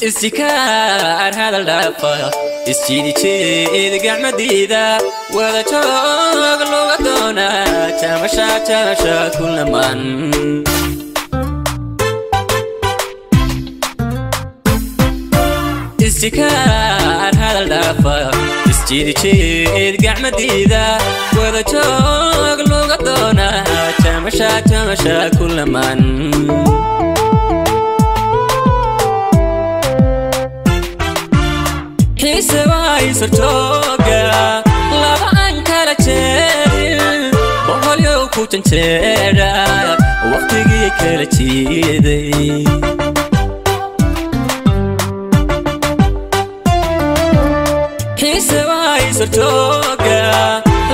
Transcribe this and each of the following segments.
Istikaar hadal dhaafa, isjiidijeed gacmadiida, wada joog looga doonaa, jaamasha jaamasha kulaman. Istikaar hadal dhaafa, isjiidijeed gacmadiida, wada joog looga doonaa, jaamasha jaamasha kulaman. Xiise waysartooga laba aan kala jeedin, boqolyow ku janjeedha waqtigii kala jiiday. Xiise waysartooga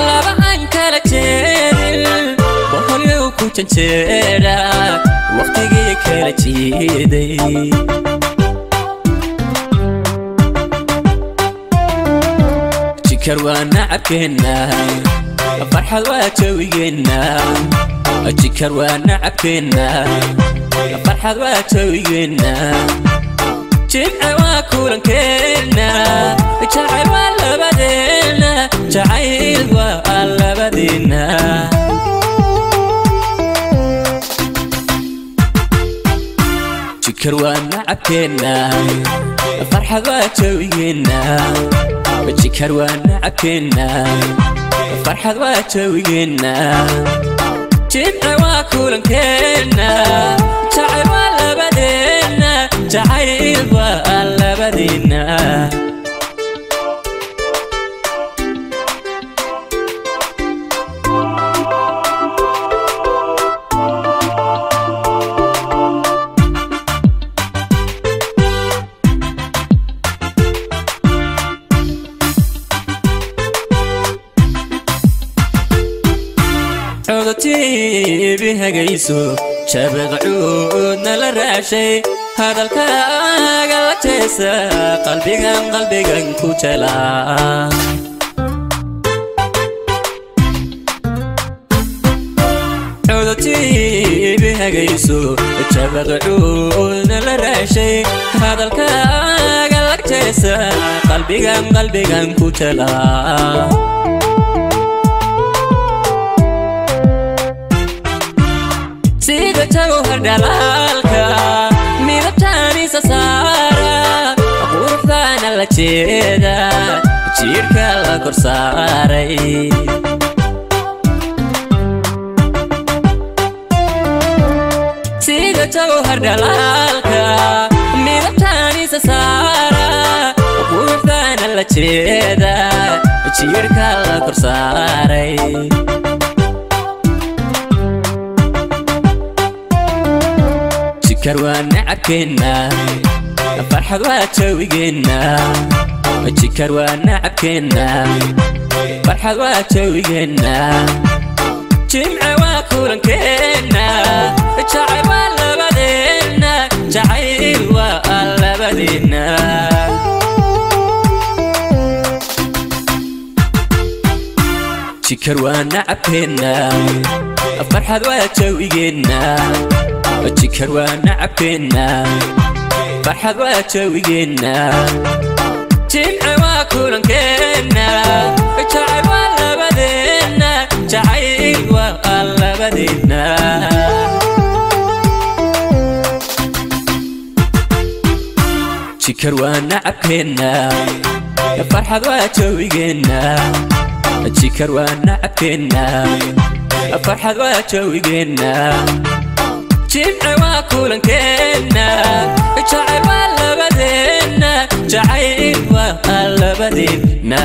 laba aan kala jeedin, boqolyow ku janjeedha waqtigii kala jiiday. Jikar waa nacabkeenna, farxad waa jawigeenna. Jikar waa nacabkeenna, farxad waa jawigeenna. Jimce waa kulankeenna, jacayl waa labadeenna, jacayl waa labadeenna. Jikar waa nacabkeenna, farxad waa jawigeenna. Jikar waa nacabkeenna, farxad waa jawigeenna. Jimce waa kulankeenna, jacayl waa labadeenna, jacayl waa labadeenna. Codotiibi hagayso, jabaqcuudna la raashay, hadalkaaga la jeesa, qalbigan qalbigan ku jelaa. Codotiibi hagayso, jabaqcuudna la raashay, hadalkaaga la jeesa, qalbigan qalbigan ku jelaa. Sida jawhar dhalaalka midabtaanisa saara, quruxdaana la jeeda, jiirka la kor saaray. Sida jawhar dhalaalka midabtaanisa saara, quruxdaana la jeeda, jiirka la kor saaray. Jikar waa nacabkeenna, farxad waa jawigeenna. Jikar waa nacabkeenna, farxad waa jawigeenna. Jimce waa kulankeenna, jacayl waa labadeenna, jacayl waa labadeenna. Jikar waa nacabkeenna, farxad waa jawigeenna. Jikar waa nacabkeenna, farxad waa jawigeenna. Jimce waa kulankeenna, jacayl waa labadeenna, jacayl waa labadeenna. Jikar waa nacabkeenna, farxad waa jawigeenna. Jikar waa nacabkeenna, farxad waa jawigeenna. Jimce waa kulankeenna, jacayl waa labadeenna, jacayl waa labadeenna.